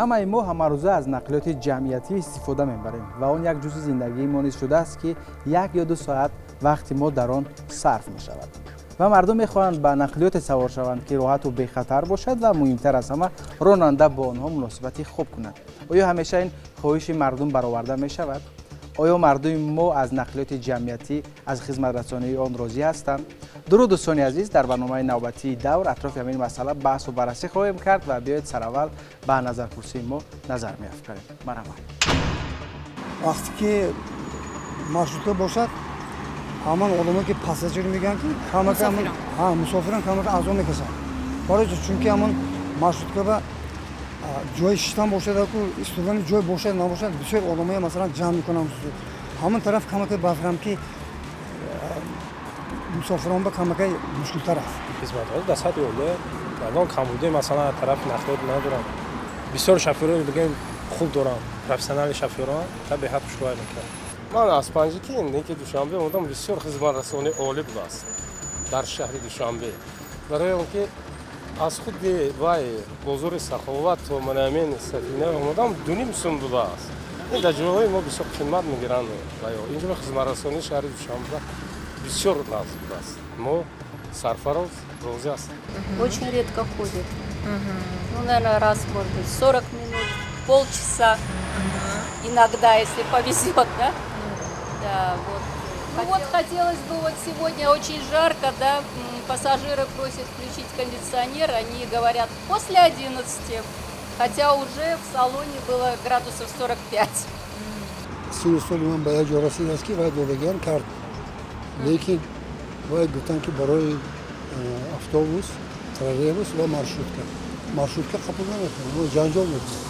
Ҳамаи мо ҳамарӯза аз нақлиёти ҷамъиятӣ истифода мебарем ва он як ҷузъи зиндагии мо низ шудааст, ки 1 ё 2 соат вақти мо дар он сарф мешавад. Ва мардум мехоҳанд ба нақлиёте савор шаванд, ки роҳату бехатар бошад ва, муҳимтар аз ҳама, ронанда бо онҳо муносибати хуб кунад. Оё ҳамеша ин хоҳиши мардум бароварда мешавад? Оё мардуми мо аз нақлиёти ҷамъиятӣ, аз хизматрасонии он розӣ ҳастанд? Дуруд, дӯстони азиз! Дар барномаи навбатии «Давр» атрофи ҳамин масъала баҳсу баррасӣ хоҳем кард. Ва биёед, сараввал ба назарпурсии мо назар меафканем. Марҳамат. Вақте ки маршрутка бошад, ҳамон одамое ки пассажир мегӯянд, ки камака мусофирон камака азоб мекашанд. Барои чунки ҳамон маршрутка ба ҷои шиштан бошад, ку истодани ҷой бошад, набошад, бисёр одамое, масалан, ҷамъ мекунанд. Ҳамон тараф камака бафирам, ки мусофирон ба камакай мушкилтар аст. Хизматҳо дар сатҳи олия, ягон камбудӣ, масалан, аз тарафи нақлиёт надорам. Бисёр шофёро, бигем, хуб дорам, профессиональный шофёрон та беҳад хушрӯй мекунанд. Ман аз Панҷакент ки Душанбе омадам. Бисёр хизматрасонӣ олӣ будааст дар шаҳри Душанбе, барои он ки аз худи вай бозори Саховат то манамин Сафина омадам, 2,5 сум будааст. Ин дар ҷойҳои мо бисёр қимат мегиранд. Ва инҷо хизматрасонии шаҳри Душанбе бисёр нағз будааст, мо сарфароз розӣ ҳастем. Очень редко ходит. Ну, наверное, раз, может быть, 40 минут, полчаса. Иногда, если повезет, да? Да, вот. Ну вот хотелось бы, вот сегодня очень жарко, да, пассажиры просят включить кондиционер, они говорят после 11, хотя уже в салоне было градусов 45. Сину соли ман ба як ҷо расидааст, ки вай додагиам кард, лекин вай гуфтанд, ки барои автобус, троллейбус ва маршрутка қабул намекунад, ҷанҷол мекунад.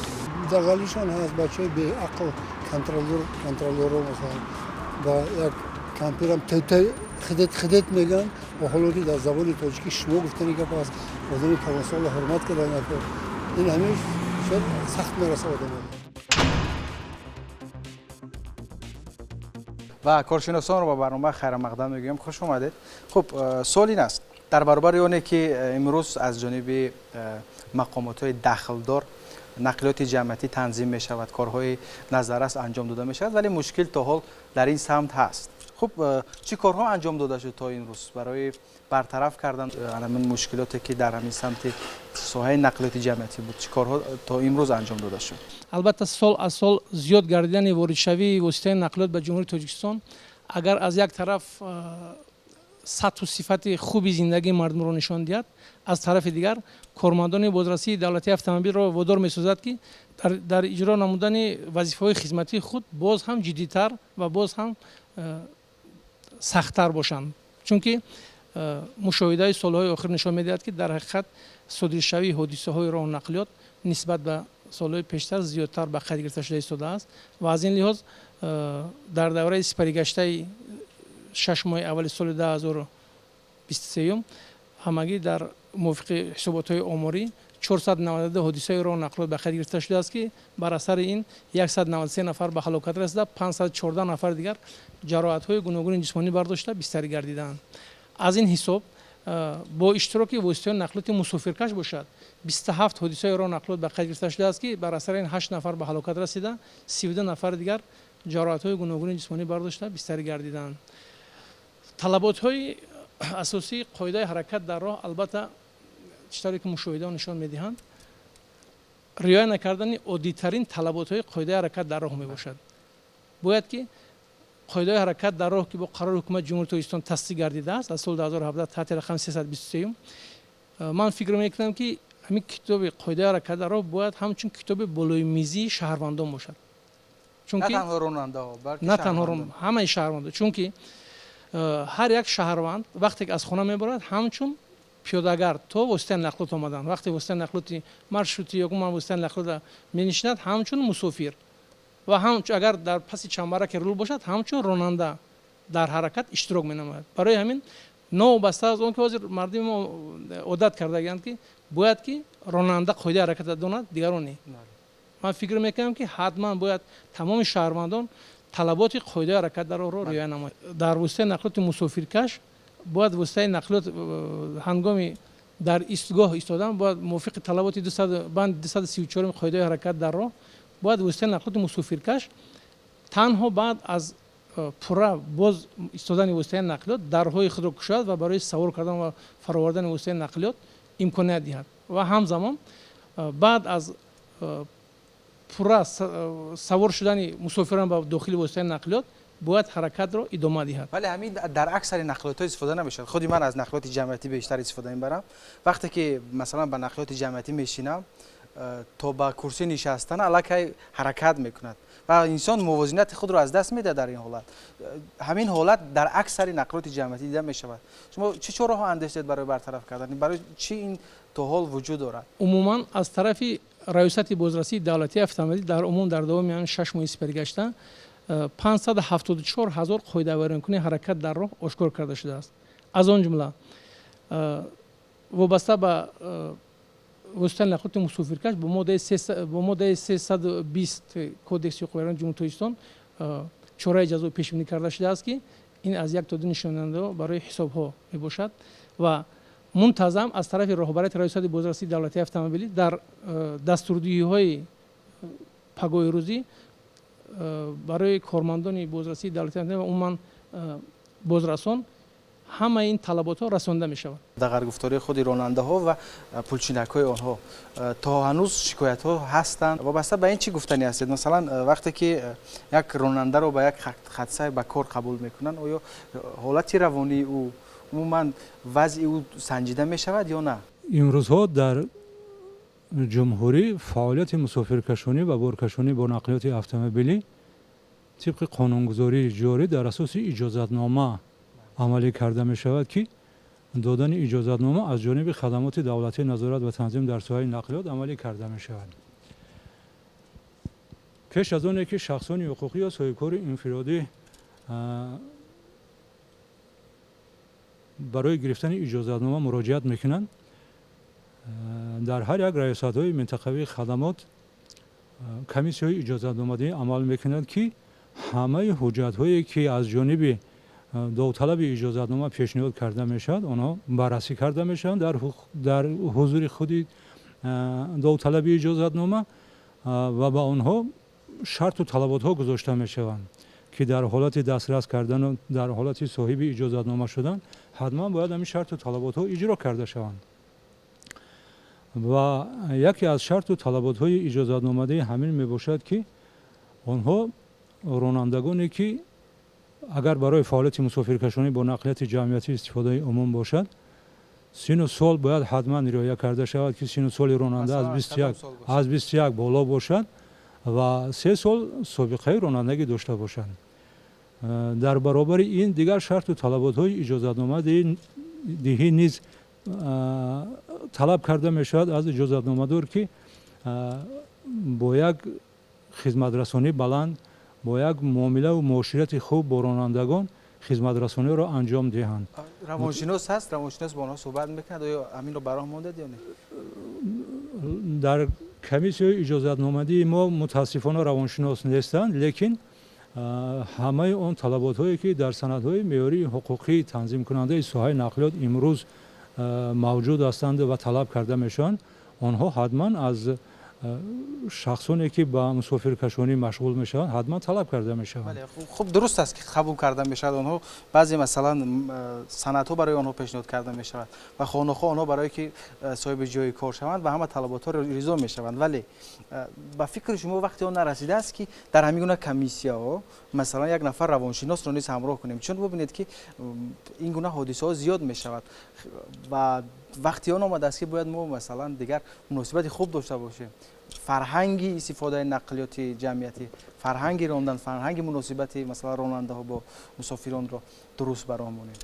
Дағалишон ҳаст, бачаҳои беақл, контролёрро, масалан, ба як кампирам хидет хидет мегӯянд, ва ҳоло ки дар забони тоҷикӣ шумо гуфтани гап аст, одами калонсолро ҳурмат кардан накор. Ин ҳамин шояд сахт мерасад одамон. Ва коршиносонро ба барнома хайрамақдам мегӯям, хуш омадед. Хуб, суол ин аст: дар баробари оне ки имрӯз аз ҷониби мақомотҳои дахлдор нақлиёти ҷамъиятӣ танзим мешавад, корҳои назаррас анҷом дода мешавад, вале мушкил то ҳол дар ин самт ҳаст. Хуб, чӣ корҳо анҷом дода шуд то имрӯз барои бартараф кардан ҳамин мушкилоте, ки дар ҳамин самти соҳаи нақлиёти ҷамъиятӣ буд? Чӣ корҳо то имрӯз анҷом дода шуд? Албатта, сол аз сол зиёд гардидани воридшавии воситаи нақлиёт ба Ҷумҳурии Тоҷикистон, агар аз як тараф сатҳу сифати хуби зиндагии мардумро нишон диҳад, аз тарафи дигар кормандони бозрасии давлатии автомобилро водор месозад, ки дар иҷро намудани вазифаҳои хизматии худ боз ҳам ҷиддитар ва боз ҳам сахттар бошанд, чунки мушоҳидаи солҳои охир нишон медиҳад, ки дар ҳақиқат содиршавии ҳодисаҳои роҳу нақлиёт нисбат ба солҳои пештар зиёдтар ба қайд гирифта шуда истодааст. Ва аз ин лиҳоз дар давраи сипаригаштаи 6 моҳи аввали соли 2023 ҳамагӣ дар мувофиқи ҳисоботҳои оморӣ 492 ҳодисаи роҳу нақлиёт ба қайд гирифта шудааст, ки бар асари ин 193 нафар ба ҳалокат расида, 514 нафари дигар ҷароҳатҳои гуногуни ҷисмонӣ бардошта, бистарӣ гардидаанд. Аз ин ҳисоб бо иштироки воситаҳои нақлиёти мусофиркаш бошад, 27 ҳодисаи роҳу нақлиёт ба қайд гирифта шудааст, ки бар асари ин ҳашт нафар ба ҳалокат расида, 32 нафари дигар ҷароҳатҳои гуногуни ҷисмонӣ бардошта, бистарӣ гардидаанд. Талаботҳои асосии қоидаи ҳаракат дар роҳ, албатта, чӣ тавре ки мушоҳидаҳо нишон медиҳанд, риоя накардани оддитарин талаботҳои қоидаи ҳаракат дар роҳ мебошад. Бояд ки қоидаҳои ҳаракат дар роҳ, ки бо қарори Ҳукумати Ҷумҳурии Тоҷикистон тасдиқ гардидааст аз соли 2017 таҳти рақами 323, ман фикр мекунам, ки ҳамин китоби қоидаи ҳаракат дар роҳ бояд ҳамчун китоби болои мизии шаҳрвандон бошад. Чунки на танҳо ронандаҳо, балки на танҳо, ҳамаи шаҳрвандон, чунки ҳар як шаҳрванд, вақте ки аз хона мебарад, ҳамчун пиёдагард то воситаи нақлиёт омадан, вақте воситаи нақлиёти маршрутӣ ё воситаи нақлиёта менишинад, ҳамчун мусофир ва агар дар паси чамбараки рул бошад, ҳамчун ронанда дар ҳаракат иштирок менамояд. Барои ҳамин, новобаста аз он ки ҳозир мардуми мо одат кардагианд, ки бояд ки ронанда қоидаи ҳаракатро донад, дигарон не, ман фикр мекунам, ки ҳатман бояд тамоми шаҳрвандон талаботи қоидаи ҳаракат дар роҳро риоя намояд. Дар воситаи нақлиёти мусофиркаш бояд воситаи нақлиёт ҳангоми Дар истгоҳ истодан бояд мувофиқи талаботи банди 234 қоидаи ҳаракат дар роҳ бояд воситаи нақлиёти мусофиркаш танҳо баъд аз пурра боз истодани воситаи нақлиёт дарҳои худро кушояд ва барои савор кардан ва фаровардани воситаи нақлиёт имконият диҳад ва ҳамзамон баъд аз пурра савор шудани мусофирон ба дохили воситаи нақлиёт бояд ҳаракатро идома диҳад. Вале ҳамин дар аксари нақлиётҳо истифода намешавад. Худи ман аз нақлиёти ҷамъиятӣ бештар истифода мебарам. Вақте ки масалан ба нақлиёти ҷамъиятӣ мешинам, то ба курсӣ нишастан аллакай ҳаракат мекунад ва инсон мувозинати худро аз даст медиҳад. Дар ин ҳолат, ҳамин ҳолат дар аксари нақлиёти ҷамъиятӣ дида мешавад. Шумо чӣ чораҳо андешидед барои бартараф кардан? Барои чӣ ин то ҳол вуҷуд дорад? Умуман, аз тарафи Раёсати бозрасии давлатии автомобилӣ дар умум дар давоми ҳамин 6 моҳи сипаригашта 574 ҳазор қоидавайронкунии ҳаракат дар роҳ ошкор карда шудааст. Аз он ҷумла вобаста ба воситаи нақлиёти мусофиркаш бо моддаи 320 Кодекси ҳуқуқвайронии Ҷумҳурии Тоҷикистон чораи ҷазо пешбинӣ карда шудааст, ки ин аз 1 то 2 нишондиҳандаҳо барои ҳисобҳо мебошад. Ва мунтазам аз тарафи роҳбарияти Раёсати бозрасии давлатии автомобилӣ дар дастурдиҳиҳои пагоҳи рӯзӣ барои кормандони бозрасии давлатии ва умуман бозрасон ҳамаи ин талаботҳо расонда мешавад. Дағаргуфтории худи ронандаҳо ва пулчинакҳои онҳо то ҳанӯз шикоятҳо ҳастанд. Вобаста ба ин чӣ гуфтанӣ ҳастед? Масалан, вақте ки як ронандаро ба як хатсайр ба кор қабул мекунанд, оё ҳолати равонии ӯ, умуман вазъи ӯ санҷида мешавад ё на? Имрӯзҳо дар ҷумҳурӣ фаъолияти мусофиркашонӣ ва боркашонӣ бо нақлиёти автомобилӣ тибқи қонунгузории ҷорӣ дар асоси иҷозатнома амалӣ карда мешавад, ки додани иҷозатнома аз ҷониби хадамоти давлатии назорат ва танзим дар соҳаи нақлиёт амалӣ карда мешавад. Пеш аз оне ки шахсони ҳуқуқӣ ё соҳибкори инфиродӣ барои гирифтани иҷозатнома муроҷиат мекунанд, дар ҳар як раёсатҳои минтақавии хадамот комиссияҳои иҷозатномадиҳӣ амал мекунад, ки ҳамаи ҳуҷҷатҳое, ки аз ҷониби довталаби иҷозатнома пешниҳод карда мешавад, онҳо баррасӣ карда мешаванд дар ҳузури худи довталаби иҷозатнома ва ба онҳо шарту талаботҳо гузошта мешаванд, ки дар ҳолати дастрас кардану дар ҳолати соҳиби иҷозатнома шудан ҳатман бояд ҳамин шарту талаботҳо иҷро карда шаванд. Ва яке аз шарту талаботҳои иҷозатномадиҳӣ ҳамин мебошад, ки онҳо ронандагоне, ки агар барои фаъолияти мусофиркашонӣ бо нақлияти ҷамъиятӣ истифодаи умум бошад, сину сол бояд ҳатман риоя карда шавад, ки сину соли ронанда аз 21 боло бошад ва 3 сол собиқаи ронандагӣ дошта бошад. Дар баробари ин дигар шарту талаботҳои иҷозатномадиҳӣ низ талаб карда мешавад аз иҷозатномадор, ки бо як хизматрасонии баланд, бо як муомилаву муоширати хуб бо ронандагон хизматрасониро анҷом диҳанд. Равоншинос ҳаст? Равоншинос бо онҳо суҳбат мекунад? Оё ҳаминро ба роҳ мондед ё не? Дар комиссияи иҷозатномадии мо, мутаассифона, равоншинос нестанд, лекин ҳамаи он талаботҳое, ки дар санадҳои меъёрии ҳуқуқии танзимкунандаи соҳаи нақлиёт имрӯз мавҷуд ҳастанд ва талаб карда мешаванд, онҳо ҳатман аз шахсоне, ки ба мусофиркашонӣ машғул мешаванд, ҳатман талаб карда мешаванд. Хуб, дуруст аст, ки қабул карда мешавад онҳо, баъзе, масалан, санадҳо барои онҳо пешниҳод карда мешавад ва хонахо онҳо барое ки соҳиби ҷои кор шаванд ва ҳама талаботҳо ризо мешаванд. Вале ба фикри шумо, вақте он нарасидааст, ки дар ҳамин гуна комиссияҳо, масалан, як нафар равоншиносро низ ҳамроҳ кунем? Чун бубинед, ки ин гуна ҳодисаҳо зиёд мешавад ва вақти он омадааст, ки бояд мо, масалан, дигар муносибати хуб дошта бошем. Фарҳанги истифодаи нақлиёти ҷамъиятӣ, фарҳанги рондан, фарҳанги муносибати, масалан, ронандаҳо бо мусофиронро дуруст ба роҳ монем.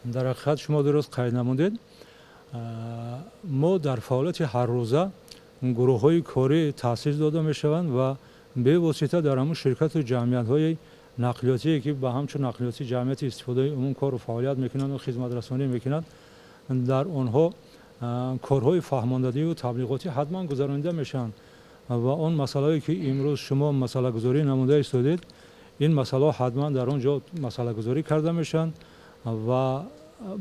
Дар ҳақиқат, шумо дуруст қайд намудед. Мо дар фаъолияти ҳаррӯза гурӯҳҳои корӣ таъсис дода мешаванд ва бевосита дар ҳамун ширкату ҷамъиятҳои нақлиётие, ки ба ҳамчун нақлиёти ҷамъияти истифодаи умум кору фаъолият мекунанд, хизматрасонӣ мекунанд, дар онҳо корҳои фаҳмондадиву таблиғотӣ ҳатман гузаронида мешаванд. Ва он масъалаое, ки имрӯз шумо масъалагузорӣ намуда истодед, ин масъалаҳо ҳатман дар он ҷо масъалагузорӣ карда мешаванд ва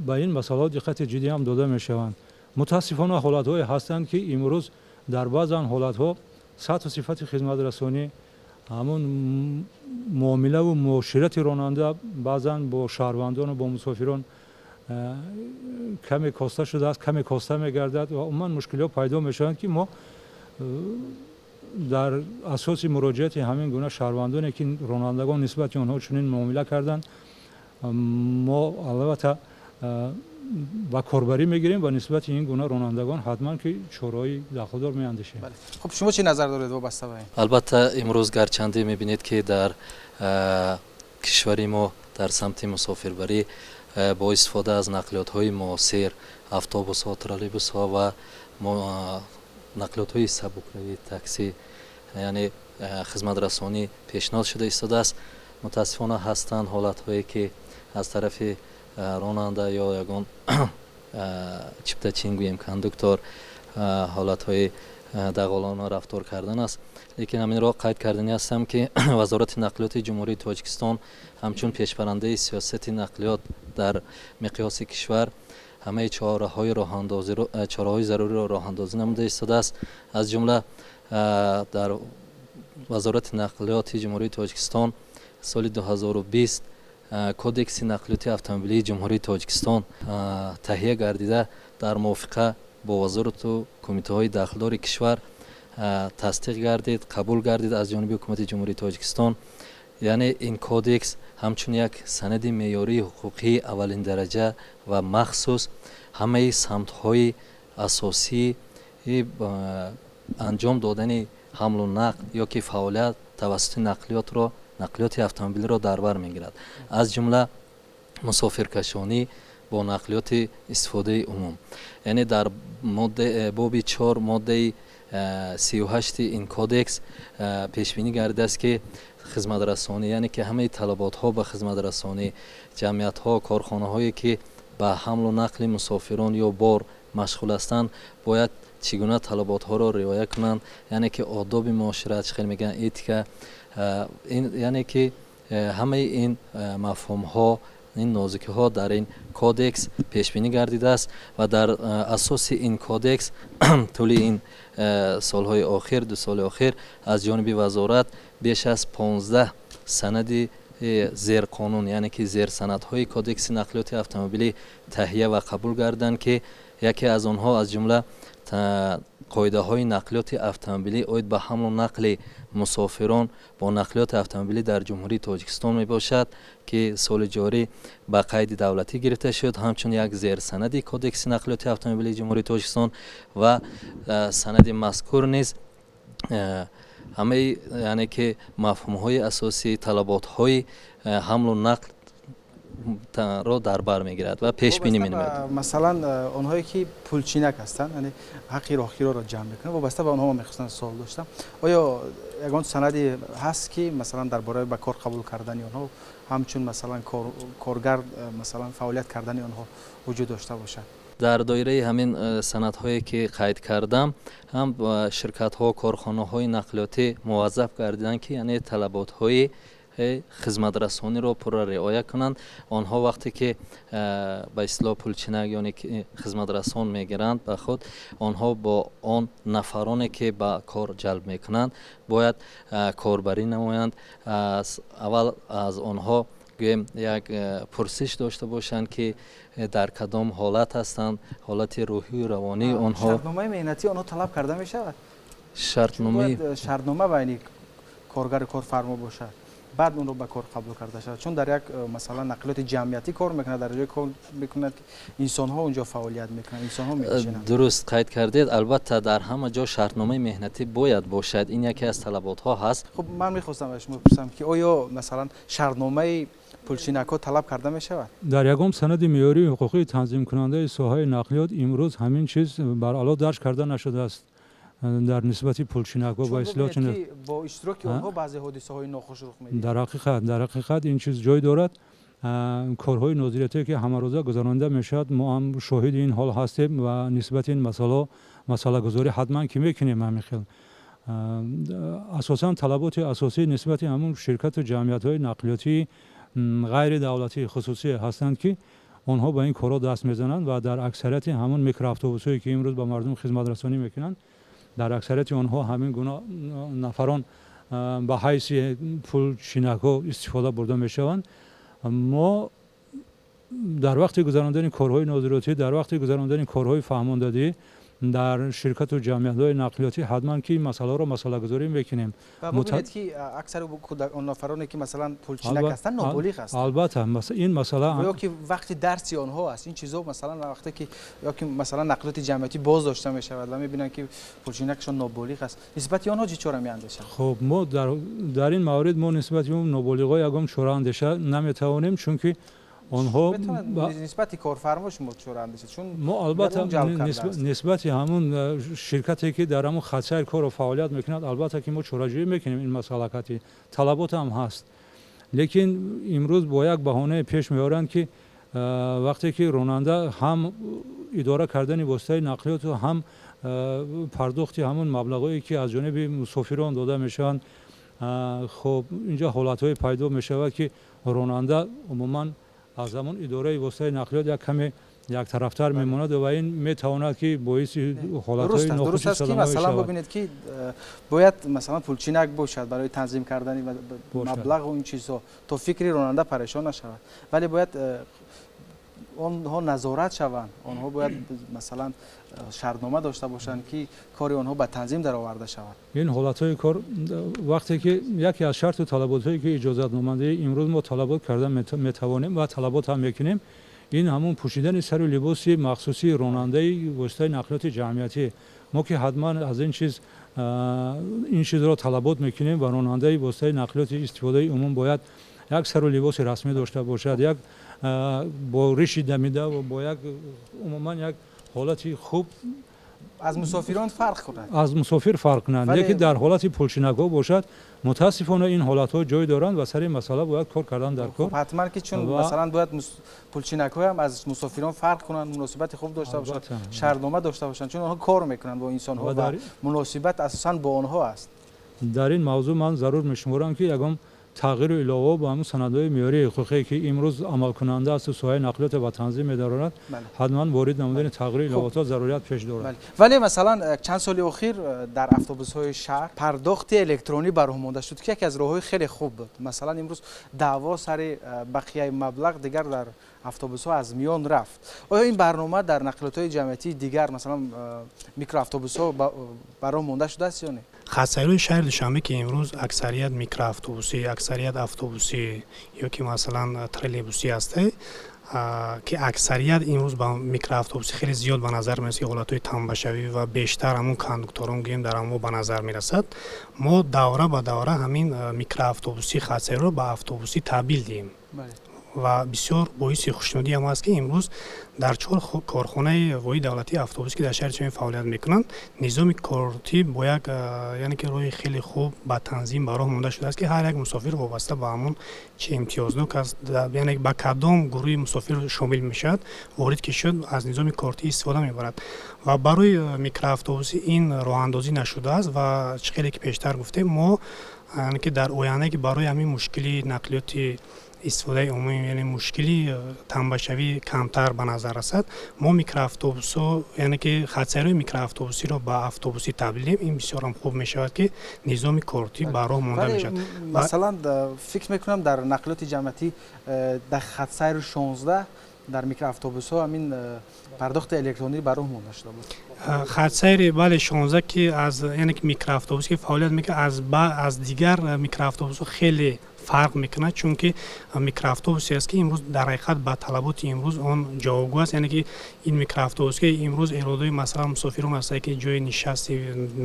ба ин масъалаҳо диққати ҷиддӣ ҳам дода мешаванд. Мутаассифона, ҳолатҳое ҳастанд, ки имрӯз дар баъзан ҳолатҳо сатҳу сифати хизматрасонӣ, ҳамон муомилаву муоширати ронанда баъзан бо шаҳрвандону бо мусофирон каме коста шудааст, каме коста мегардад ва умуман мушкилиҳо пайдо мешаванд, ки мо дар асоси муроҷиати ҳамин гуна шаҳрвандоне, ки ронандагон нисбати онҳо чунин муомила карданд, мо албатта ба корбарӣ мегирем ва нисбати ин гуна ронандагон ҳатман ки чораҳои дахлдор меандешем. Хуб, шумо чӣ назар доред вобаста ба ин? Албатта, имрӯз гарчанде мебинед, ки дар кишвари мо дар самти мусофирбарӣ бо истифода аз нақлиётҳои муосир, автобусҳо, троллейбусҳо ва нақлиётҳои сабукравӣ, таксӣ, яъне хизматрасонӣ пешниҳод шуда истодааст, мутаассифона, ҳастанд ҳолатҳое, ки аз тарафи ронанда ё ягон чиптачин, гӯем, кондуктор, ҳолатҳои дағолона рафтор кардан аст. Лекин ҳаминро қайд кардани ҳастам, ки Вазорати нақлиёти Ҷумҳурии Тоҷикистон ҳамчун пешбарандаи сиёсати нақлиёт дар миқёси кишвар ҳамаи чораҳои заруриро роҳандозӣ намуда истодааст. Аз ҷумла дар Вазорати нақлиёти Ҷумҳурии Тоҷикистон соли 2020 Кодекси нақлиёти автомобилии Ҷумҳурии Тоҷикистон таҳия гардида, дар мувофиқа бо вазорату кумитаҳои дахлдори кишвар тасдиқ гардид, қабул гардид аз ҷониби Ҳукумати Ҷумҳурии Тоҷикистон. Яъне ин кодекс ҳамчун як санади меъёрии ҳуқуқии аввалиндараҷа ва махсус ҳамаи самтҳои асосии анҷом додани ҳамлу нақл ё ки фаъолият тавассути нақлиётро, нақлиёти автомобилиро дар бар мегирад, аз ҷумла мусофиркашонӣ бо нақлиёти истифодаи умум. Яъне дар боби 4, моддаи 38-и ин кодекс пешбинӣ гардидааст, ки хизматрасонӣ, яъне ки ҳамаи талаботҳо ба хизматрасонӣ, ҷамъиятҳо, корхонаҳое, ки ба ҳамлу нақли мусофирон ё бор машғул ҳастанд, бояд чӣ гуна талаботҳоро риоя кунанд, яъне ки одоби муошират, чӣ хел мегӯянд, этика, яъне ки ҳамаи ин мафҳумҳо, ин нозукиҳо дар ин кодекс пешбинӣ гардидааст. Ва дар асоси ин кодекс тӯли ин солҳои охир, 2 соли охир, аз ҷониби вазорат беш аз 15 санади зерқонун, яъне ки зерсанадҳои Кодекси нақлиёти автомобилӣ таҳия ва қабул гарданд, ки яке аз онҳо, аз ҷумла, қоидаҳои нақлиёти автомобилӣ оид ба ҳамлу нақли мусофирон бо нақлиёти автомобилӣ дар Ҷумҳурии Тоҷикистон мебошад, ки соли ҷорӣ ба қайди давлатӣ гирифта шуд ҳамчун як зерсанади Кодекси нақлиёти автомобилии Ҷумҳурии Тоҷикистон. Ва санади мазкур низ ҳамаи, яъне ки мафҳумҳои асосии талаботҳои ҳамлу нақл ро дар бар мегирад ва пешбинӣ менамояд. Масалан, онҳое ки пулчинак ҳастанд, яъне ҳаққи роҳкироро ҷамъ мекунанд, вобаста ба онҳо ман мехостам суол доштам: оё ягон санаде ҳаст, ки масалан дар бораи ба кор қабул кардани онҳо, ҳамчун масалан коргар, масалан фаъолият кардани онҳо вуҷуд дошта бошад? Дар доираи ҳамин санадҳое, ки қайд кардам, ҳам ширкатҳо, корхонаҳои нақлиётӣ муваззаф гардиданд, ки яъне талаботҳои хизматрасониро пурра риоя кунанд. Онҳо вақте ки ба истилоҳ пулчинак ёне ки хизматрасон мегиранд ба худ, онҳо бо он нафароне, ки ба кор ҷалб мекунанд, бояд корбарӣ намоянд, аввал аз онҳо, гӯем, як пурсиш дошта бошанд, ки дар кадом ҳолат ҳастанд, ҳолати рӯҳию равонии онҳо. Шартномаи меҳнатии онҳо талаб карда мешавад? Шартномаи Шартнома байни коргару корфармо бошад, баъд онро ба кор қабул карда шавад, чун дар як масалан нақлиёти ҷамъиятӣ кор мекунад, дар ҷое кор мекунад, ки инсонҳо унҷо фаъолият мекунанд, инсонҳо менишинанд. Дуруст қайд кардед. Албатта, дар ҳама ҷо шартномаи меҳнатӣ бояд бошад, ин яке аз талаботҳо ҳаст. Хуб, ман мехостам аз шумо пурсам, ки оё масалан шартномаи пулчинакҳо талаб карда мешавад? Дар ягон санади меъёрии ҳуқуқии танзимкунандаи соҳаи нақлиёт имрӯз ҳамин чиз баръало дарҷ карда нашудааст дар нисбати пулчинакҳо ба истилоҳ. Бо иштироки онҳо баъзе ҳодисаҳои нохуш рух медиҳад. Дар ҳақиқат ин чиз ҷой дорад. Корҳои нозириятие, ки ҳамарӯза гузаронида мешавад, мо ҳам шоҳиди ин ҳол ҳастем ва нисбати ин масъалаҳо масъалагузорӣ ҳатман ки мекунем. Ҳамин хел асосан талаботи асосӣ нисбати ҳамун ширкату ҷамъиятҳои нақлиётии ғайридавлатӣ, хусусӣ ҳастанд, ки Онҳо ба ин корҳо даст мезананд ва дар аксарияти ҳамон микроавтобусҳое, ки имрӯз ба мардум хизматрасонӣ мекунанд, дар аксарияти онҳо ҳамин гуна нафарон ба ҳайси пулчинакҳо истифода бурда мешаванд. Мо дар вақти гузарондани корҳои нозиротӣ, дар вақти гузарондани корҳои фаҳмондадӣ дар ширкату ҷамъиятҳои нақлиётӣ ҳатман ки ин масъаларо масъалагузорӣ мекунем. Ва бубинед, ки аксари он нафароне, ки масалан пулчинак ҳастанд, ноболиғ ҳастанд. Албатта, ин масъала ё ки вақти дарси онҳо аст, ин чизо, масалан, вақте ки ё ки масалан нақлиёти ҷамъиятӣ боз дошта мешавад ва мебинанд, ки пулчинакашон ноболиғ аст, нисбати онҳо чӣ чора меандешанд? Хуб, мо дар ин маврид мо нисбати он ноболиғҳо ягон чора андеша наметавонем, чунки онҳо нисбати корфармо шумо чора андешед, чун мо албатта нисбати ҳамун ширкате, ки дар ҳамун хатсайр корро фаъолият мекунад, албатта ки мо чораҷӯӣ мекунем. Ин масъалакати талабот ҳам ҳаст, лекин имрӯз бо як баҳонае пеш меоранд, ки вақте ки ронанда ҳам идора кардани воситаи нақлиёту ҳам пардохти ҳамун маблағҳое, ки аз ҷониби мусофирон дода мешаванд, хуб, инҷа ҳолатҳое пайдо мешавад, ки ронанда умуман аз ҳамон идораи воситаи нақлиёт як каме яктарафтар мемонад ва ин метавонад, ки боиси ҳолатҳои Дуруст аст, ки масалан бубинед, ки бояд масалан пулчинак бошад барои танзим кардани маблағу ин чизҳо, то фикри ронанда парешон нашавад, вале бояд онҳо назорат шаванд. Онҳо бояд масалан шартнома дошта бошанд, ки кори онҳо ба танзим дароварда шавад. Ин ҳолатҳои кор вақте ки яке аз шарту талаботҳое, ки иҷозатномандаи имрӯз мо талабот карда метавонем ва талабот ҳам мекунем, ин ҳамун пӯшидани сару либоси махсусии ронандаи воситаи нақлиёти ҷамъиятӣ. Мо ки ҳатман аз ин чиз ин чизро талабот мекунем ва ронандаи воситаи нақлиёти истифодаи умум бояд як сару либоси расмӣ дошта бошад, як бо риши дамида ва бо як умуман як ҳолати хуб. Аз мусофирон фарқ кунад. Аз мусофир фарқ кунанд. Лекин дар ҳолати пулчинакҳо бошад, мутаассифона, ин ҳолатҳо ҷой доранд ва сари масъала бояд кор кардан дар кор. Ҳатман ки, чун масалан бояд пулчинакҳоям аз мусофирон фарқ кунанд, муносибати хуб дошта бошанд, шартнома дошта бошанд, чун онҳо кор мекунанд бо инсонҳо ва муносибат асосан бо онҳо аст. Дар ин мавзӯъ ман зарур мешуморам, ки ягон тағйиру иловаҳо ба ҳамун санадҳои меъёрии ҳуқуқие, ки имрӯз амалкунанда асту соҳаи нақлиётро ба танзим медарорад, ҳатман ворид намудани тағйиру иловатҳо зарурият пеш дорад. Вале масалан чанд соли охир дар автобусҳои шаҳр пардохти электронӣ ба роҳ монда шуд, ки яке аз роҳҳои хеле хуб буд. Масалан, имрӯз даъво сари бақияи маблағ дигар дар автобусҳо аз миён рафт. Оё ин барнома дар нақлиётҳои ҷамъиятии дигар, масалан микроавтобусҳо, ба роҳ монда шудааст ё не? Хатсайрҳои шаҳри Душанбе, ки имрӯз аксарият микроавтобусӣ, аксарият автобусӣ ё ки масалан троллейбусӣ ҳастанд, ки аксарият имрӯз ба микроавтобусӣ хеле зиёд ба назар мерасад, ки ҳолатҳои тамбашавӣ ва бештар ҳамун кондукторон гӯем дар ҳамон ба назар мерасад. Мо давра ба давра ҳамин микроавтобусӣ хатсайрро ба автобусӣ табдил диҳем ва бисёр боиси хушнудиам аст, ки имрӯз дар чор корхонаи воҳиди давлатии автобусӣ, ки дар шаҳри Душанбе фаъолият мекунанд, низоми кортӣ бо як, яъне ки роҳи хеле хуб ба танзим ба роҳ монда шудааст, ки ҳар як мусофир вобаста ба ҳамон чи имтиёзнок аст, яъне ба кадом гурӯҳи мусофир шомил мешавад, ворид ки шуд, аз низоми кортӣ истифода мебарад. Ва барои микроавтобусӣ ин роҳандозӣ нашудааст ва чӣ хеле ки пештар гуфтем, мо яъне ки дар оянда, ки барои ҳамин мушкили нақлиёти истифодаи умумӣ, яъне мушкили тамбашавӣ камтар ба назар расад, мо микроавтобусҳо, яъне ки хатсайрҳои микроавтобусиро ба автобусӣ табдил диҳем. Ин бисёрам хуб мешавад, ки низоми кортӣ ба роҳ монда мешавад. Масалан, фикр мекунам, дар нақлиёти ҷамъиятӣ дар хатсайри 16 дар микроавтобусҳо ҳамин пардохти электронӣ ба роҳ монда шуда буд. Хатсайри, бале, 16, ки аз, яъне ки микроавтобус ки фаъолият мекунад, аз дигар микроавтобусҳо хеле фарқ мекунад, чунки микроавтобусе аст, ки имрӯз дар ҳақиқат ба талаботи имрӯз он ҷавобгӯ аст. Яъне ки ин микроавтобус, ки имрӯз эродои масалан мусофирон ҳастанд, ки ҷои нишасти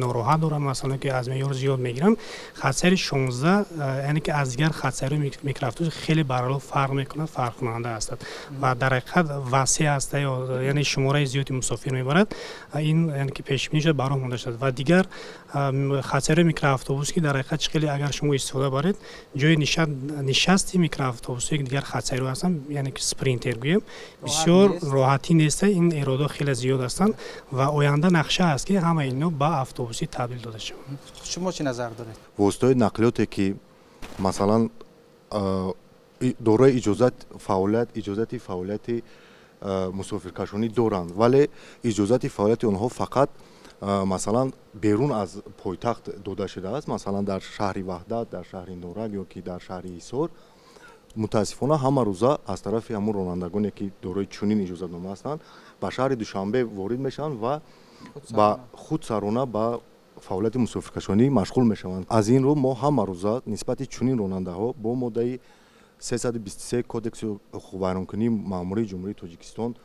нороҳат доранд, масалан, ки аз меъёр зиёд мегиранд, хатсайри 16, яъне ки аз дигар хатсайрҳои микроавтобус хеле барало фарқ мекунад, фарқкунанда ҳастад ва дар ҳақиқат васеъ аст, яъне шумораи зиёди мусофир мебарад. Ин, яъне ки пешбинӣ шуда ба роҳ монда шудааст. Ва дигар хатсайрҳои микроавтобус, ки дар ҳақиқат чӣ хеле агар шумо истифода баред, ҷои нишасти микроавтобусҳое ки дигар хатсайрҳо ҳастанд, яъне ки Спринтер гӯем, бисёр роҳатӣ нест. Ин эродҳо хеле зиёд ҳастанд ва оянда нақша аст, ки ҳамаи инҳо ба автобусӣ табдил дода шаванд. Шумо чӣ назар доред? Воситаҳои нақлиёте, ки масалан дорои иҷозат фаъолият иҷозати фаъолияти мусофиркашонӣ доранд, вале иҷозати фаъолияти онҳо фақат, масалан, берун аз пойтахт дода шудааст, масалан, дар шаҳри Ваҳдат, дар шаҳри Норак ё ки дар шаҳри Ҳисор. Мутаассифона, ҳама рӯза аз тарафи ҳамун ронандагоне, ки дорои чунин иҷозатнома ҳастанд, ба шаҳри Душанбе ворид мешаванд ва ба худсарона ба фаъолияти мусофиркашонӣ машғул мешаванд. Аз ин рӯ мо ҳама рӯза нисбати чунин ронандаҳо бо моддаи 323 Кодекси ҳуқуқвайронкунии маъмурии Ҷумҳурии Тоҷикистон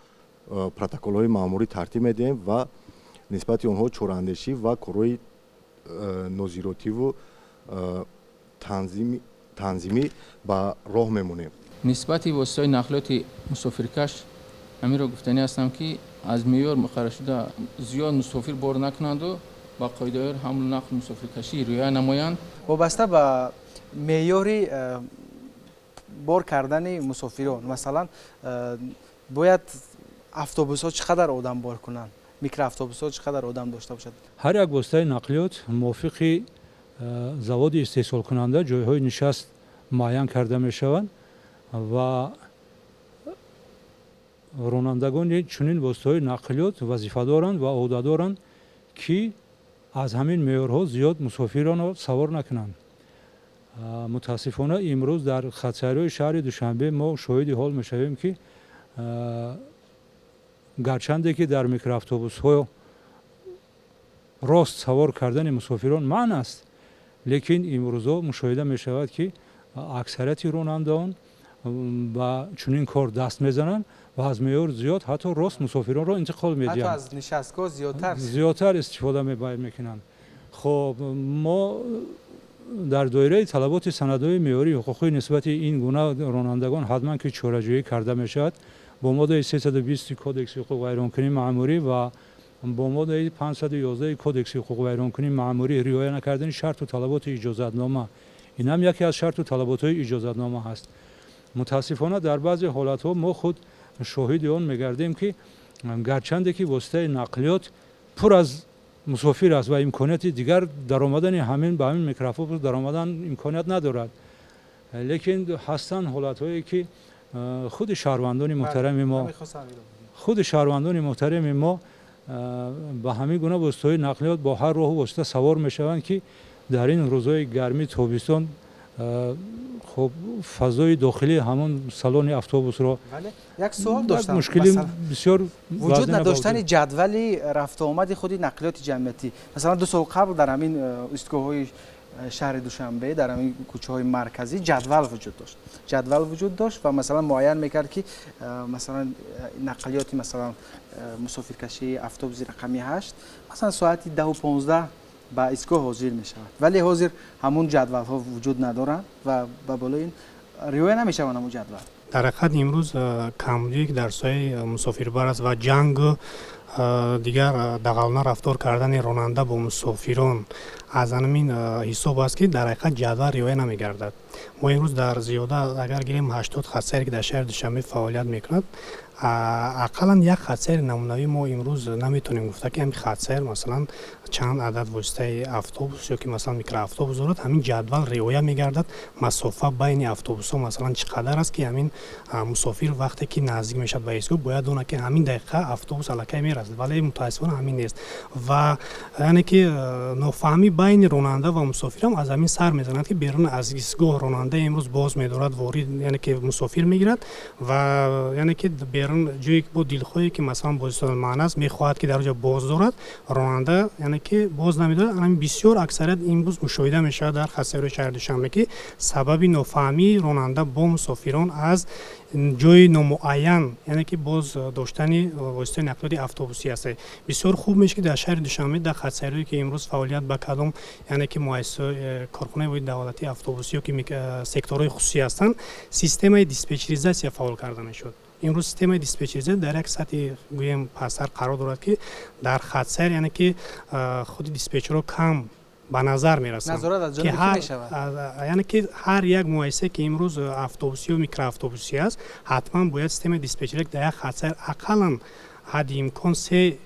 протоколҳои маъмурӣ тартиб медиҳем ва нисбати онҳо чораандешӣ ва корҳои нозиротиву танзимӣ ба роҳ мемонем. Нисбати воситаҳои нақлиёти мусофиркаш ҳаминро гуфтанӣ ҳастам, ки аз меъёр муқарраршуда зиёд мусофир бор накунанду ба қоидаҳои ҳамлу нақл мусофиркашӣ риоя намоянд. Вобаста ба меъёри бор кардани мусофирон, масалан, бояд автобусҳо чӣ қадар одам бор кунанд, микроавтобусҳо чӣ қадар одам дошта бошад? Ҳар як воситаи нақлиёт мувофиқи заводи истеҳсолкунанда ҷойҳои нишаст муайян карда мешаванд ва ронандагони чунин воситаҳои нақлиёт вазифа доранд ва ӯҳдадоранд, ки аз ҳамин меъёрҳо зиёд мусофиронро савор накунанд. Мутаассифона, имрӯз дар хатсайрҳои шаҳри Душанбе мо шоҳиди ҳол мешавем, ки гарчанде ки дар микроавтобусҳо рост савор кардани мусофирон манъ аст, лекин имрӯзо мушоҳида мешавад, ки аксарияти ронандаон ба чунин кор даст мезананд ва аз меъёр зиёд, ҳатто рост мусофиронро интиқол медиҳанд. Аз нишастгоҳ зиёдтар. Зиёдтар истифода мекунанд. Хоб, мо дар доираи талаботи санадҳои меъёрии ҳуқуқӣ нисбати ин гуна ронандагон ҳатман ки чораҷӯӣ карда мешавад. Бо моддаи 320 Кодекси ҳуқуқвайронкунии маъмурӣ ва бо моддаи 511 Кодекси ҳуқуқвайронкунии маъмурӣ, риоя накардани шарту талаботи иҷозатнома, ин ҳам яке аз шарту талаботҳои иҷозатнома ҳаст. Мутаассифона, дар баъзе ҳолатҳо мо худ шоҳиди он мегардем, ки гарчанде ки воситаи нақлиёт пур аз мусофир аст ва имконияти дигар даромадани ҳамин ба ҳамин микроавтобус даромадан имконият надорад, лекин ҳастанд ҳолатҳое, ки худи шаҳрвандони муҳтарами мо ба ҳамин гуна воситаҳои нақлиёт бо ҳар роҳу восита савор мешаванд, ки дар ин рӯзҳои гармии тобистон, хуб, фазои дохилии ҳамон салони автобусро Як суол доштам. Мушкили бисёр. Вуҷуд надоштани ҷадвали рафтуомади худи нақлиёти ҷамъиятӣ. Масалан, 2 сол қабл дар ҳамин истгоҳҳои шаҳри Душанбе, дар ҳамин кӯчаҳои марказӣ ҷадвал вуҷуд дошт ва, масалан, муайян мекард, ки, масалан, нақлиёти, масалан, мусофиркашии автобуси рақами 8, масалан, соати 10:15 ба истгоҳ ҳозир мешавад. Вале ҳозир ҳамун ҷадвалҳо вуҷуд надоранд ва ба болои ин риоя намешаванд ҳамун ҷадвал. Дар ҳақиқат, имрӯз камбудие, ки дар соҳаи мусофирбар аст ва ҷангу дигар дағалона рафтор кардани ронанда бо мусофирон аз ҳамин ҳисоб аст, ки дар ҳақиқат ҷадвал риоя намегардад. Мо имрӯз дар зиёда агар гирем 80 хатсайре, ки дар шаҳри Душанбе фаъолият мекунад, ақаллан як хатсайри намунавӣ мо имрӯз наметавонем гуфта, ки ҳамин хатсайр, масалан, чанд адад воситаи автобус ё ки, масалан, микроавтобус дорад, ҳамин ҷадвал риоя мегардад, масофа байни автобусҳо, масалан, чӣ қадар аст, ки ҳамин мусофир вақте ки наздик мешавад ба истгоҳ, бояд донад, ки ҳамин дақиқа автобус аллакай мерасад. Вале мутаассифона ҳамин нест ва яъне ки нофаҳмӣ байни ронанда ва мусофирам аз ҳамин сар мезанад, ки берун аз истгоҳ ронанда имрӯз боз медорад, ворид, яъне ки мусофир мегирад ва яъне ки берун ҷое бо дилхоҳе, ки, масалан, боз маъна аст, мехоҳад, ки дар оҷо боз дорад, ронанда, яъне ки, боз намедорад. Ҳамин бисёр аксарият имрӯз мушоҳида мешавад дар хатсайрҳои шаҳри Душанбе, ки сабаби нофаҳмии ронанда бо мусофирон аз ҷои номуайян, яъне ки боз доштани воситаи нақлиёти автобусӣ аст. Бисёр хуб мешавад, ки дар шаҳри Душанбе дар хатсайрҳое, ки имрӯз фаъолият ба кадом, яъне ки муассиса, корхонаи воҳиди давлатии автобусӣ ё ки секторҳои хусусӣ ҳастанд, системаи диспетчеризатсия фаъол карда мешуд. Имрӯз системаи диспетчеризатсия дар як сатҳи, гӯем, пасттар қарор дорад, ки дар хатсайр, яъне ки, худи диспетчерҳо кам ба назар мерасанд. Яъне ки ҳар як муассисе, ки имрӯз автобусию микроавтобусӣ аст, ҳатман бояд системаи диспетчерӣ дар як хатсайр ақаллан ҳадди имкон се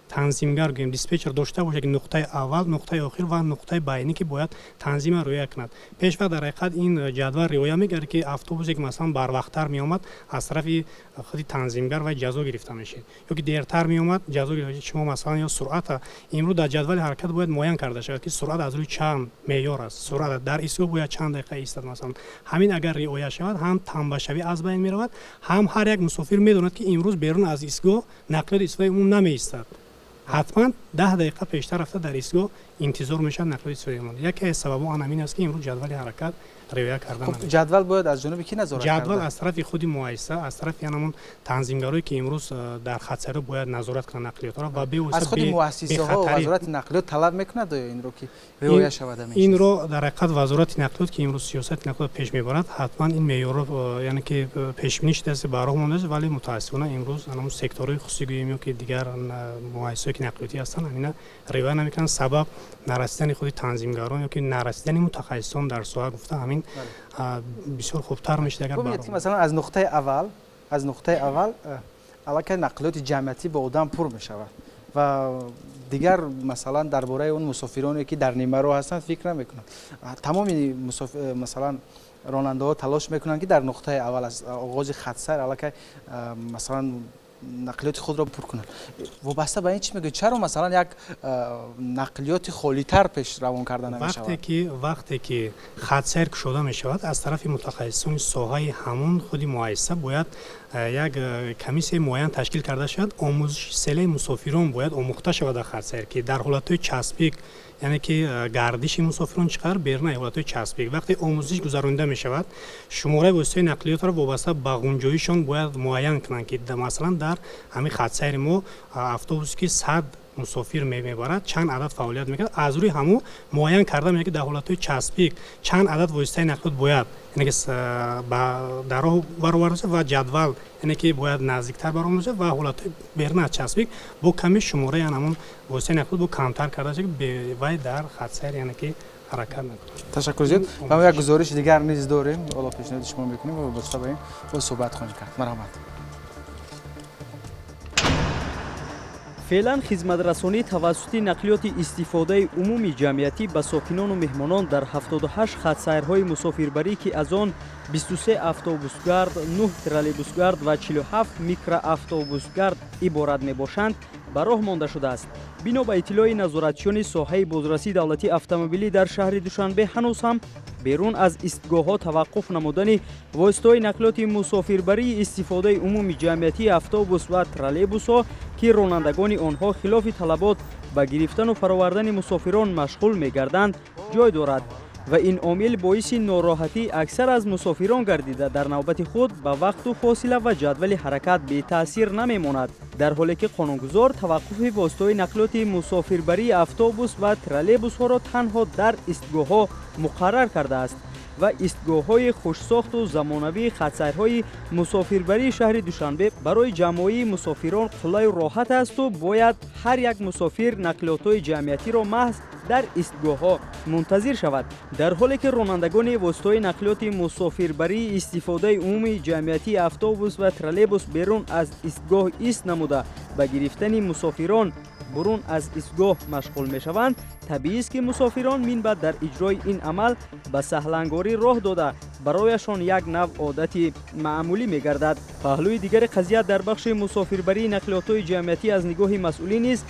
Танзимгар гӯем, диспетчер дошта бошад, ки нуқтаи аввал, нуқтаи охир ва нуқтаи байнӣ, ки бояд танзима риоя кунад. Пешвақт дар ҳақиқат ин ҷадвал риоя мегардад, ки автобусе ки, масалан, барвақттар меомад, аз тарафи худи танзимгар вай ҷазо гирифта мешид, ё ки дертар меомад, ҷазо гирифта. Шумо, масалан, ё суръата имрӯз дар ҷадвали ҳаракат бояд муайян карда шавад, ки суръат аз рӯи чанд меъёр аст, суръат дар истгоҳ бояд чанд дақиқа истад. Масалан, ҳамин агар риоя шавад, ҳам тамбашавӣ аз байн меравад, ҳам ҳар як мусофир медонад, ки имрӯз берун аз истгоҳ нақлиёти истифодаи умум намеистад, ҳатман 10 дақиқа пештар рафта дар истгоҳ интизор мешавад нақлиёти истифодаи умум. Яке аз сабабҳо ан ҳамин аст, ки имрӯз ҷадвали ҳаракат риоя карда намешавад. Ҷадвал бояд аз ҷониби кӣ назорат? Ҷадвал аз тарафи худи муассиса, аз тарафи ҳамон танзимгарое, ки имрӯз дар хатсайрҳо бояд назорат кунанд нақлиётро ва бевосита. Аз худи муассисаҳо вазорати нақлиёт талаб мекунад оё инро, ки риоя шавад ҳамин чиз? Инро дар ҳақиқат вазорати нақлиёт, ки имрӯз сиёсати нақлиёт пеш мебарад, ҳатман ин меъёрро, яъне ки пешбинӣ шудааст, ба роҳ мондааст, вале мутаассифона имрӯз ҳамон секторҳои хусусӣ гӯем ё ки дигар муассисаое, ки нақлиётӣ ҳастанд, ҳамина риоя намекунанд. Сабаб нарасидани худи танзимгарон ё ки нарасидани мутахассисон дар соҳа гуфта, ҳамин бисёр хубтар мешуд, агар Бубинед, ки масалан аз нуқтаи аввал аллакай нақлиёти ҷамъиятӣ бо одам пур мешавад ва дигар, масалан, дар бораи он мусофироне, ки дар нимароҳ ҳастанд, фикр намекунанд. Тамоми, масалан, ронандаҳо талош мекунанд, ки дар нуқтаи аввал, аз оғози хатсайр аллакай, масалан, нақлиёти худро пур кунанд. Вобаста ба ин чӣ мегӯед? Чаро, масалан, як нақлиёти холитар пеш равон карда намешавад? Вақте ки хатсайр кушода мешавад, аз тарафи мутахассисони соҳаи ҳамон худи муассиса бояд як комиссияи муайян ташкил карда шавад. Омӯзиши селаи мусофирон бояд омӯхта шавад дар хатсайр, ки дар ҳолатҳои часпик, яъне ки гардиши мусофирон чӣ қадар берун аз ҳолатҳои часпик. Вақте омӯзиш гузаронида мешавад, шумораи воситаи нақлиётро вобаста ба ғунҷоишон бояд муайян кунанд, ки, масалан, дар ҳамин хатсайри мо автобусе, ки 100 мусофир мебарад, чанд адад фаъолият мекунад. Аз рӯи ҳамун муайян карда мешавад, ки дар ҳолатҳои часпик чанд адад воситаи нақлиёт бояд, яъне ки, дар роҳ бароварда шавад ва ҷадвал, яъне ки, бояд наздиктар баромада шавад ва ҳолатҳои берун аз часпик бо ками шумораи ҳамон воситаи нақлиёт бо камтар карда шавад, ки вай дар хатсайр, яъне ки, ҳаракат накунад. Ташаккур зиёд. Ва мо як гузориши дигар низ дорем, ҳоло пешниҳоди шумо мекунем ва вобаста ба ин боз суҳбат хоҳем кард. Марҳамат. Феълан хизматрасонӣ тавассути нақлиёти истифодаи умуми ҷамъиятӣ ба сокинону меҳмонон дар 78 хатсайрҳои мусофирбарӣ, ки аз он 23 автобусгард, 9 троллейбусгард ва 47 микроавтобусгард иборат мебошанд, ба роҳ монда шудааст. Бино ба иттилои назоратчиёни соҳаи бозрасии давлатии автомобилӣ дар шаҳри Душанбе, ҳанӯз ҳам берун аз истгоҳҳо таваққуф намудани воситаҳои нақлиёти мусофирбарии истифодаи умуми ҷамъиятии автобус ва троллейбусҳо, ки ронандагони онҳо хилофи талабот ба гирифтану фаровардани мусофирон машғул мегарданд, ҷой дорад ва ин омил боиси нороҳатии аксар аз мусофирон гардида, дар навбати худ ба вақту фосила ва ҷадвали ҳаракат бетаъсир намемонад. Дар ҳоле ки қонунгузор таваққуфи воситаҳои нақлиёти мусофирбарии автобус ва троллейбусҳоро танҳо дар истгоҳҳо муқаррар кардааст ва истгоҳҳои хушсохту замонавии хатсайрҳои мусофирбарии шаҳри Душанбе барои ҷамъоии мусофирон қуллаю роҳат асту бояд ҳар як мусофир нақлиётҳои ҷамъиятиро маҳз дар истгоҳҳо мунтазир шавад, дар ҳоле ки ронандагони воситаҳои нақлиёти мусофирбарии истифодаи умумии ҷамъиятии автобус ва троллейбус берун аз истгоҳ ист намуда, ба гирифтани мусофирон бурун аз истгоҳ машғул мешаванд, табиист, ки мусофирон минбаъд дар иҷрои ин амал ба саҳлангорӣ роҳ дода, барояшон як нав одати маъмулӣ мегардад. Паҳлӯи дигари қазия дар бахши мусофирбарии нақлиётҳои ҷамъиятӣ аз нигоҳи масъулин низ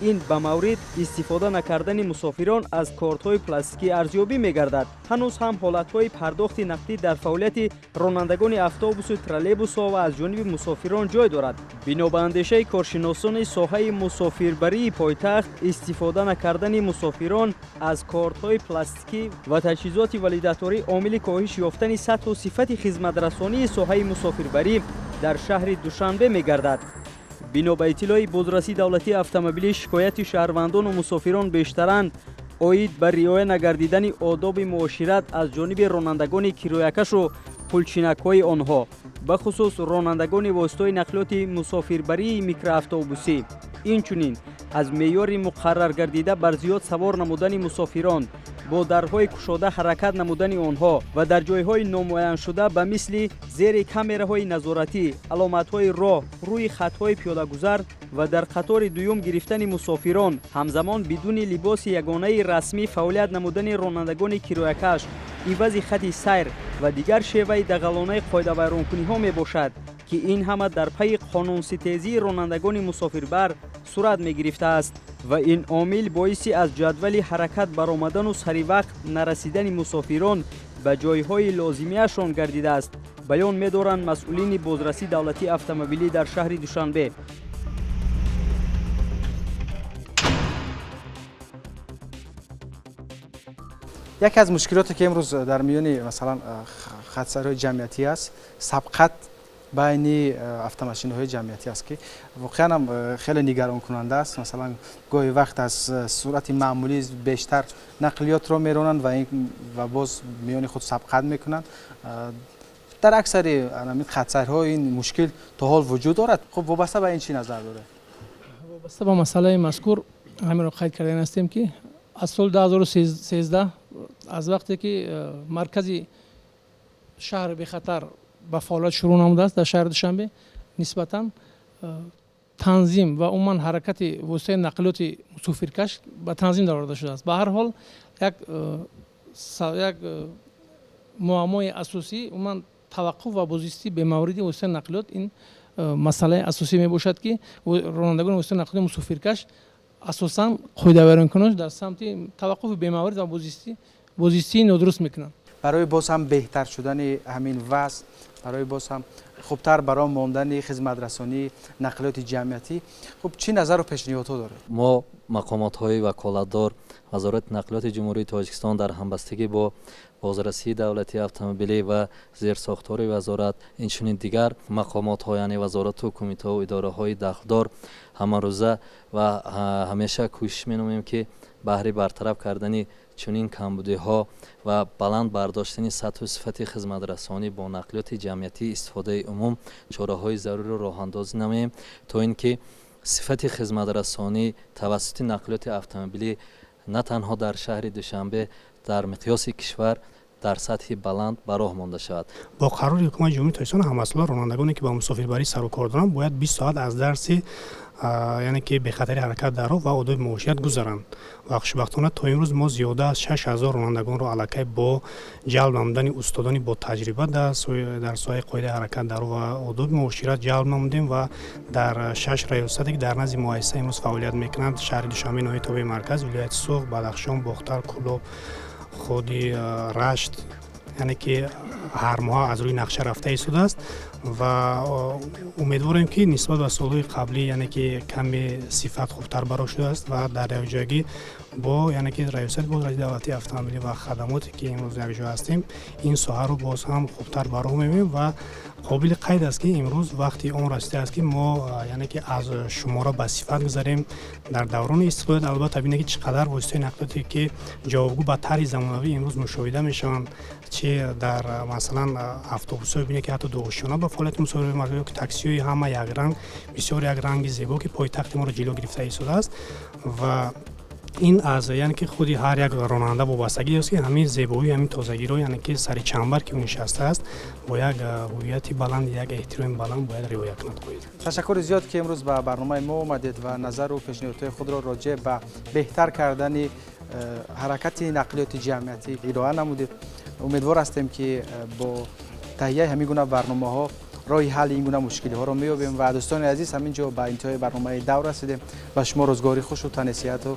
ин ба маврид истифода накардани мусофирон аз кортҳои пластикӣ арзёбӣ мегардад. Ҳанӯз ҳам ҳолатҳои пардохти нақдӣ дар фаъолияти ронандагони автобусу троллейбусҳо ва аз ҷониби мусофирон ҷой дорад. Бино ба андешаи коршиносони соҳаи мусофирбарии пойтахт, истифода накардани мусофирон аз кортҳои пластикӣ ва таҷҳизоти валидаторӣ омили коҳиш ёфтани сатҳу сифати хизматрасонии соҳаи мусофирбарӣ дар шаҳри Душанбе мегардад. Бино ба иттилои бозрасии давлатии автомобилӣ, шикояти шаҳрвандону мусофирон бештаранд оид ба риоя нагардидани одоби муошират аз ҷониби ронандагони кироякашу пулчинакҳои онҳо, бахусус ронандагони воситаҳои нақлиёти мусофирбарии микроавтобусӣ, инчунин аз меъёри муқарраргардида бар зиёд савор намудани мусофирон. Бо дарҳои кушода ҳаракат намудани онҳо ва дар ҷойҳои номуайяншуда ба мисли зери камераҳои назоратӣ, аломатҳои роҳ, рӯи хатҳои пиёдагузар ва дар қатори дуюм гирифтани мусофирон, ҳамзамон бидуни либоси ягонаи расмӣ фаъолият намудани ронандагони кироякаш, ивази хати сайр ва дигар шеваи дағалонаи қоидавайронкуниҳо мебошад, ки ин ҳама дар пайи қонунситезии ронандагони мусофирбар сурат мегирифтааст ва ин омил боиси аз ҷадвали ҳаракат баромадану саривақт нарасидани мусофирон ба ҷойҳои лозимиашон гардидааст, баён медоранд масъулини бозрасии давлатии автомобилӣ дар шаҳри Душанбе. Яке аз мушкилоте ки имрӯз дар миёни масалан хатсайрҳои ҷамъиятӣ аст, сабқат байни автомошинаҳои ҷамъиятӣ аст, ки воқеан ҳам хеле нигаронкунанда аст. Масалан, гоҳе вақт аз суръати маъмулӣ бештар нақлиётро меронанд ва боз миёни худ сабқат мекунанд. Дар аксари ҳамин хатсайрҳо ин мушкил то ҳол вуҷуд дорад. Хуб, вобаста ба ин чӣ назар доред? Вобаста ба масъалаи мазкур ҳаминро қайд кардан ҳастем, ки аз соли 2013, аз вақте ки маркази шаҳри бехатар ба фаъолият шурӯъ намудааст дар шаҳри Душанбе, нисбатан танзим ва умуман ҳаракати воситаи нақлиёти мусофиркаш ба танзим дароварда шудааст. Ба ҳар ҳол як муаммои асосӣ умуман таваққуф ва бозистии бемавриди воситаи нақлиёт ин масъалаи асосӣ мебошад, ки ронандагони воситаи нақлиёти мусофиркаш асосан қоидавайронкунон дар самти таваққуфи бемаврид ва бозистии нодуруст мекунанд. Барои боз ҳам беҳтар шудани ҳамин вазъ, барои боз ҳам хубтар баром мондани хизматрасонии нақлиёти ҷамъиятӣ, хуб, чӣ назару пешниҳодҳо доред? Мо мақомотҳои ваколатдор, Вазорати нақлиёти Ҷумҳурии Тоҷикистон дар ҳамбастагӣ бо бозрасии давлатии автомобилӣ ва зерсохтори вазорат, инчунин дигар мақомотҳо, яъне вазорату кумитаҳо, идораҳои дахлдор, ҳамарӯза ва ҳамеша кӯшиш менамоем, ки баҳри бартараф кардани чунин камбудиҳо ва баланд бардоштани сатҳу сифати хизматрасонӣ бо нақлиёти ҷамъиятии истифодаи умум чораҳои заруриро роҳандозӣ намоем, то ин ки сифати хизматрасонӣ тавассути нақлиёти автомобилӣ на танҳо дар шаҳри Душанбе, дар миқёси кишвар дар сатҳи баланд ба роҳ монда шавад. Бо қарори Ҳукумати Ҷумҳурии Тоҷикистон ҳамасола ронандагоне, ки ба мусофирбарӣ сарукор доранд, бояд 20 соат аз дарси, яъне ки бехатари ҳаракат дар роҳ ва одоби муошират гузаранд. Ва хушбахтона то имрӯз мо зиёда аз 6000 ронандагонро аллакай бо ҷалб намудани устодони бо таҷриба дар соҳаи қоидаи ҳаракат дар роҳ ва одоби муошират ҷалб намудем ва дар шаш раёсате, ки дар назди муассиса имрӯз фаъолият мекунанд, шаҳри Душанбе, ноҳияи тобеи марказ, вилояти Суғд, Бадахшон, Бохтар, Кӯлоб, худи Рашт, яъне ки ҳар моҳ аз рӯи нақша рафта истодааст ва умедворем, ки нисбат ба солҳои қаблӣ, яъне ки каме сифат хубтар бароҳ шудааст ва дар якҷоягӣ бо, яъне ки, раёсати бозрасии давлатии автомобилӣ ва хадамоте, ки имрӯз якҷо ҳастем, ин соҳаро боз ҳам хубтар бароҳ мемоем. Ва қобили қайд аст, ки имрӯз вақти он расидааст, ки мо, яъне ки, аз шумора ба сифат гузарем. Дар даврони истиқлолият, албатта, бинед, ки чӣ қадар воситаи нақлиёте, ки ҷавобгӯ ба тарҳи замонавӣ имрӯз мушоҳида мешаванд, чи дар масалан автобусҳое бинед, ки ҳатто дуошёна ба фаъолияти мусофирбарӣ, ё ки таксиҳои ҳама якранг, бисёр як ранги зебо, ки пойтахти моро ҷило гирифта истодааст. Ва ин аз, яъне ки, худи ҳар як ронанда вобастагӣ аст, ки ҳамин зебоӣ, ҳамин тозагиро, яъне ки сари чамбар, ки ӯ нишастааст, бо як ҳувияти баланд, як эҳтироми баланд бояд риоя кунад. Ташаккури зиёд, ки имрӯз ба барномаи мо омадед ва назару пешниҳодҳои худро роҷеъ ба беҳтар кардани ҳаракати нақлиёти ҷамъиятӣ ироа намудед. Умедвор ҳастем, ки бо таҳияи ҳамин гуна барномаҳо роҳи ҳалли ин гуна мушкилиҳоро меёбем. Ва дӯстони азиз, ҳамин ҷо ба интиҳои барномаи Давр расидем. Ба шумо рӯзгори хушу тани сиҳату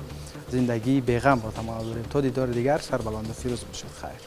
зиндагии беғамро таманно дорем. То дидори дигар сарбаланду фирӯз бошед. Хайр.